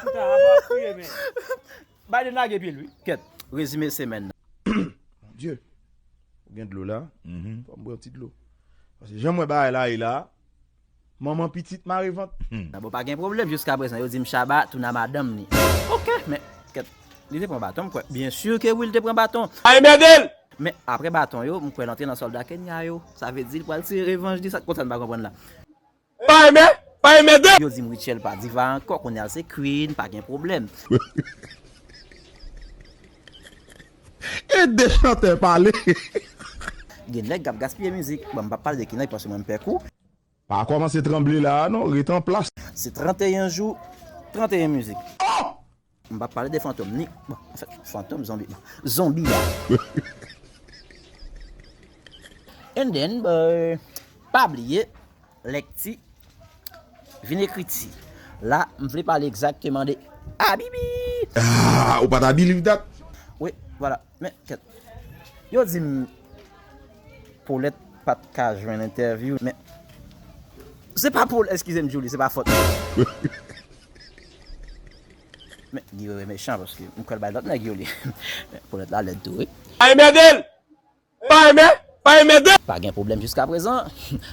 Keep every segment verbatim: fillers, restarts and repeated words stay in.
Puta, apa w ap kriye, men? Biden lage pye l, wi. Kèt, rezime semèn nan. Mon Dieu. Ou gen dlo la? Mhm. Fò m bwè yon ti dlo. Paske jan m wè bagay la ye la, manman pitit mare vant. Hmm. Nan, bon, pa gen pwoblèm, jiska prezan, yo di m Shabba tounen a madanm ni. Oke, men, kèt, li te pran baton, m kwè. Byen si ke wi, li te pran baton. Ay, mède l! Men, apre baton yo, m kwè l antre nan sòlda Kenya yo. Sa vle di, li pral tire revanj li, sa, konsa n pa konprann la. Pa renmen, pa renmen de. Yo di m Rutshelle pa diva ankò, kounye a l se queen, pa gen pwoblèm. E de chantè pale. Gen nèg k ap gaspiye mizik. Bon, m p ap pale de ki nèg, paske mwen m pè kou. Pa kòmanse tranble la a non, ret an plas. Se tranteyen jou, tranteyen mizik. Oh! M p ap pale de Fantom ni, bon, anfèt, Fantom, zonbi, bon, zonbi a. And then, euh, pa bliye, lèkti, vin ekriti. La, m vle pale egzakteman de Abibi. Ah, ou pa t I believe that? Wi, vwala. Men, kèt. Yo di m, Paulette pa t ka jwenn entèvyou, men se pa Paul, eskize m, Julie, se pa fòt mwen. Men, Guy Wewe mechan, paske m kwè l bay lòt nèg yo li. Men, Paulette la lèd tou, wi. Ay, mède l! Pa renmen, pa renmen de. Pa gen pwoblèm jiska prezan.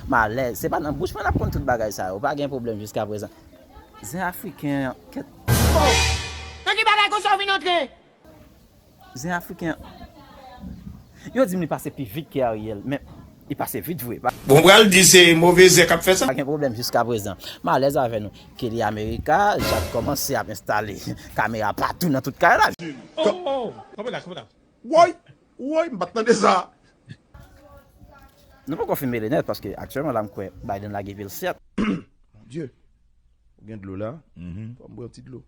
M alèz. Se pa nan bouch mwen n ap konn tout bagay sa yo. Pa gen pwoblèm jiska prezan. Zen afriken an, kèt. Oh! Nan ki bagay konsa w vin antre? Zen afriken an. Yo di m li pase pi vit ke Ariel, men li pase vit vre. Pa Bon, pral di se move zen k ap fè sa. Pa gen pwoblèm jiska prezan. M alèz avè nou. Kelly America, Jacques kòmanse ap enstale kamera patou nan tout kay la. Oh, oh, oh. Kanpe la, kanpe la. Woy! Woy, m pa t tande sa. Nou poko fin mele nèt, paske aktyèlman la m kwè Biden lage pye l sèt. Mon Dieu. Ou gen dlo la? Mhm. Fò m bwè yon ti dlo.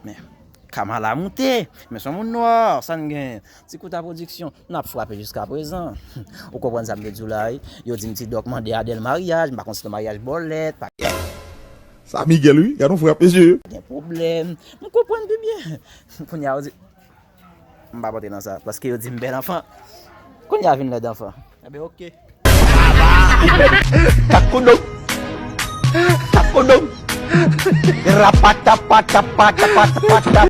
Men, Kamala moute. Men se yon moun nwa, sa n gen. Ti Kouta Production, n ap frape jiska prezan. Ou konprann sa m vle di w la, wi? Yo di m Ti Dòk mande Adèl maryaj, m pa konn si se maryaj bòlèt, pa Sa Miguel, wi. Gad yon frap, mesye. Gen pwoblèm. M konprann pi byen. Kounye a, yo di, M pa pote nan sa, paske yo di m bèl anfan. Kounye a vin lèd anfan. Enben, oke. Takoudou. Takoudou. Rapatapatapatapatapata.